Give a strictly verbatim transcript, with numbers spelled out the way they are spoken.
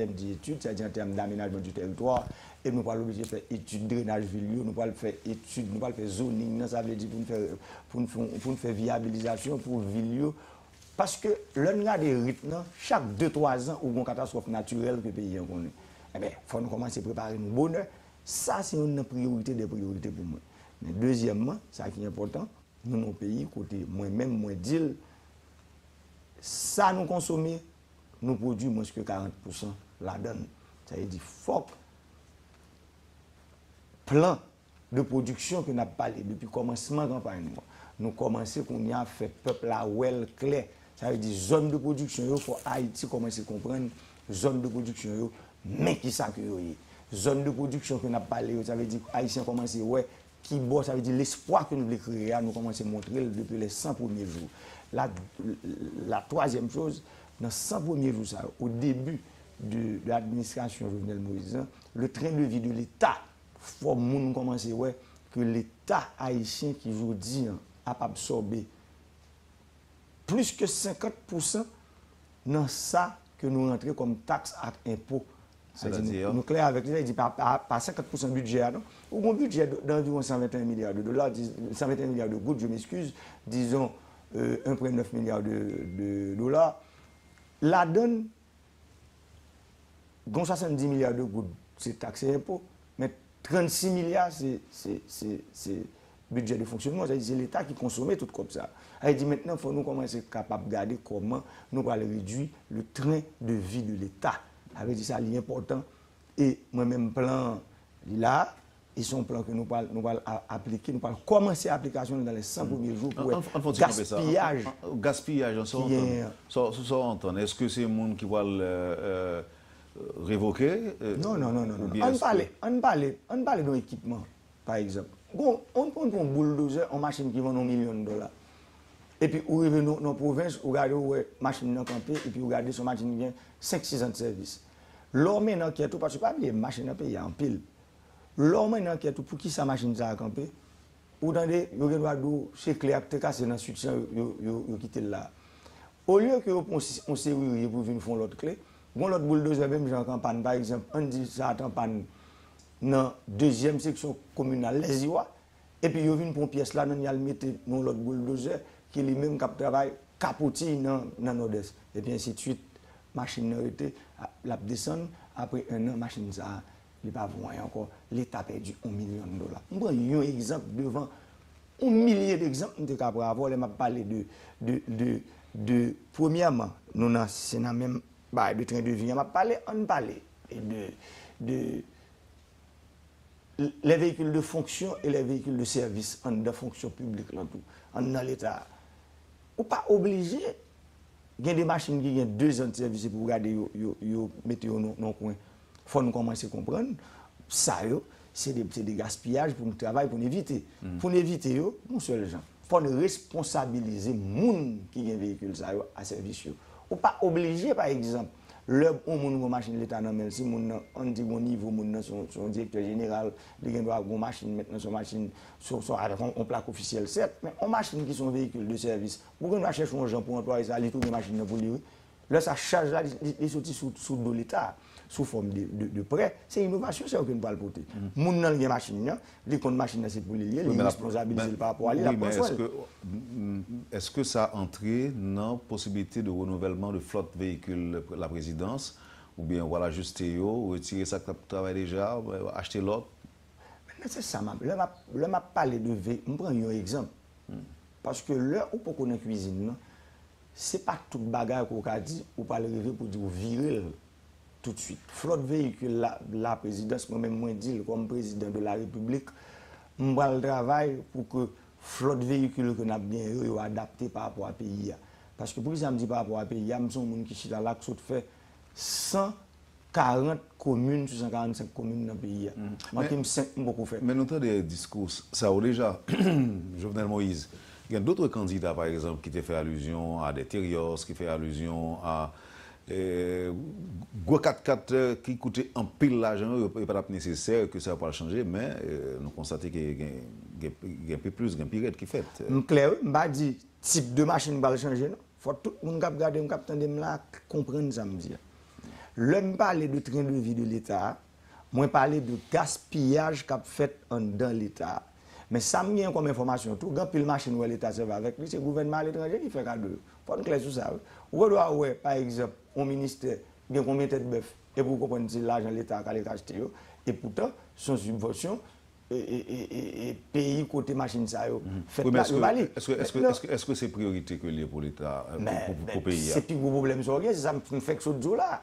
tèm di etid, sa di an tèm damenajman di tèritwa, e nou pral oblije fè etid drenaj vil yo, nou pral fè etid, nou pral fè zoning nan, sa vle di pou n fè, pou n fè, pou n fè vyabilizasyon pou vil yo. Paske lè n gade ritm nan, chak de twa zan ou gon katastwòf natirèl ke peyi an konnen. Enben, fò nou kòmanse prepare nou bonè. Sa se youn nan priyorite de priyorite pou mwen. Men dezyèmman, sa ki enpòtan, nou nan yon peyi kote mwen menm mwen di l, sa nou konsome, nou pwodui mwens ke karant pousan ladan l. Sa vle di fòk plan de pwodiksyon ke n ap pale depi kòmansman kanpay nou an, nou kòmanse kounye a fè pèp la wè l klè. Sa vle di zòn de pwodiksyon yo, fò Ayiti kòmanse konprann zòn de pwodiksyon yo, men kisa ke yo ye. Zòn de pwodiksyon ke n ap pale yo, sa vle di Ayisyen kòmanse wè ki bò, sa vle di lespwa ke nou vle kreye a, nou kòmanse montre l depi les san premye jou. La, la twazyèm choz, nan san premye jou sa yo, o debi de, de administrasyon Jovenel Moïse lan, le train de vie de l'État, fò moun kòmanse wè ke Leta ayisyen ki jodi an ap absòbe plis ke senkant pousan nan sa ke nou rantre kòm taks ak enpo. Sa vle di nou, nou klè avèk li, sa vle di pa, pa, pa senkant pousan bidjè a, non. Ou gon bidjè d- d'environ san venteyen milya de dola, di- san venteyen milya de goud, je m'excuse, disons, euh, un pwen nèf milya de, de dola. Ladan l, gon swasanndis milya de goud, se taks e enpo, men trannsis milya, se, se, se, se bidjè de fonksyonman, sa vle di se Leta ki konsome tout kòb sa. Sa vle di mentnan, fò nou kòmanse kapab gade kòman nou pral redui le train de vie de l'État. Sa vle di sa, li enpòtan. E mwen menm, plan an, li la, e se yon plan ke nou pral, nou pral a- aplike, nou pral kòmanse aplikasyon nan les san premye jou pou wè gaspiyaj ki genyen an. Sa w antann, èske se moun ki pral revoke? Non, non, non, non. Ann pale, ann pale, ann pale de yon ekipman, pa egzanp. Bon, on pran yon bouldozè, yon machin ki vann yon milyon dola. Epi ou rive nan pwovens, ou gade, ou wè machin nan kanpe, epi ou gade se yon machin ki gen senk, sis an de sèvis. Lè w mennen ankèt ou, paske pa bliye, machin nan peyi a anpil. Lè w mennen ankèt ou, poukisa machin sa a kanpe? Ou tande, yo gen dwa di w se kle a k te kase nan switch lan, yo, yo, yo kite l la. Olye ke yo pran yon seriri pou vin fè yon lòt kle, gon lòt bouldozè menm jan k an pàn, pa egzanp, ann di sa a t an pàn nan dezyèm seksyon kominal Lèziwa, epi yo vin pran pyès la, nan y al mete nan yon lòt bouldozè ki li menm k ap travay kapotiy nan, nan Nòdès, epi ensidswit. Machin nan rete, l ap desann, apre ennan, machin sa a, li pa vo anyen ankò. Leta pèdi yon milyon dola. M pran yon egzanp devan yon milye degzanp m te ka pran avè w lè m ap pale de, de, de, de, premyèman, nou nan, se nan menm bagay de tren de vi an m ap pale, ann pale de, de, les véhicules de fonction et les véhicules de service anndan fonksyon piblik lan tou, anndan Leta a. Ou pa oblije gen de machin ki gen dezan de sèvis epi w gade yo, yo, yo mete yo nan yon kwen. Fò n kòmanse konprann sa yo, se de, se de gaspiyaj pou n travay pou n evite. Pou n evite yo, yon sèl jan. Fò n responsabilize moun ki gen veyikil sa yo a sèvis yo. Ou pa oblije, pa egzanp, lè yon moun gon machin Leta nan men l, si moun nan, ann di gon nivo, moun nan se yon, se yon direktè jeneral, li gen dwa gon machin mentnan, se yon machin, se yon, se yon, avèk yon, yon plak ofisyèl, sèt, men yon machin ki se yon veyikil de sèvis, ou gen dwa chèche yon jan pou anplwaye sa, li tou gen machin nan pou li, wi. Lè sa, chaj la, li, li, li soti sou, sou do Leta, sou fòm de, de, de prè. Se inovasyon sa yo ke nou pral pote. Moun nan, l gen machin nan, li konn machin nan se pou li l ye, li responsabilize l pa rapò a li, l ap pran swen l. Èske sa antre nan posibilite de renouvèlman de flòt veyikil laprezidans, oubyen w al ajiste yo, retire sa k t ap travay deja, achte lòt? Men se sa m ap, lè m ap, lè m ap pale de ve, m pran yon egzanp. Paske lè ou poko nan kwizin nan, se pa tout bagay ke w ka di, ou pral rive pou di w vire l toutswit. Flòt veyikil la, laprezidans, mwen menm mwen di l kòm prezidan de la repiblik, m pral travay pou ke flòt veyikil ke n ap genyen yo, yo adapte pa rapò a peyi a. Paske poukisa m di pa rapò a peyi a, m se yon moun ki chita la, k sot fè san karant komin sou san karannsenk komin nan peyi a. Manke m senk, m poko fè. Men nou tande diskou sa yo deja. Jovenel Moïse, gen dòt kandida, pa egzanp, ki te fè alizyon a de Terios, ki fè alizyon a, eh, gwo kat kat, eh, ki koute anpil lajan yo, yo pa t ap nesesè ke sa pral chanje, men, eh, nou konstate ke gen, gen, gen pi plis, gen pi rèd ki fèt. M klè, wi, m pa di tip de machin pral chanje, non. Fò tout moun k ap gade m, k ap tande m la, konprann sa m di a. Lè m pale de tren de vi de Leta a, mwen pale de gaspiyaj k ap fèt anndan Leta a. Men sa m gen kòm enfòmasyon tou, gen anpil machin wè Leta sèvi avèk li, se gouvènman aletranje ki fè kado yo. Fò n klè sou sa, wi. Ou gen dwa wè, pa egzanp, yon ministè gen konbyen tèt bèf, epi w konprann se lajan Leta k al achte yo, epoutan, se yon sibvansyon e, e, e, e, e peyi kote machin sa yo fèt la, yo ba li. Èske, èske, èske, èske se priyorite ke l ye pou Leta, euh, pou, pou, pou peyi a? Se pi gwo pwoblèm sa w gen, se sa m fèk sot di w la.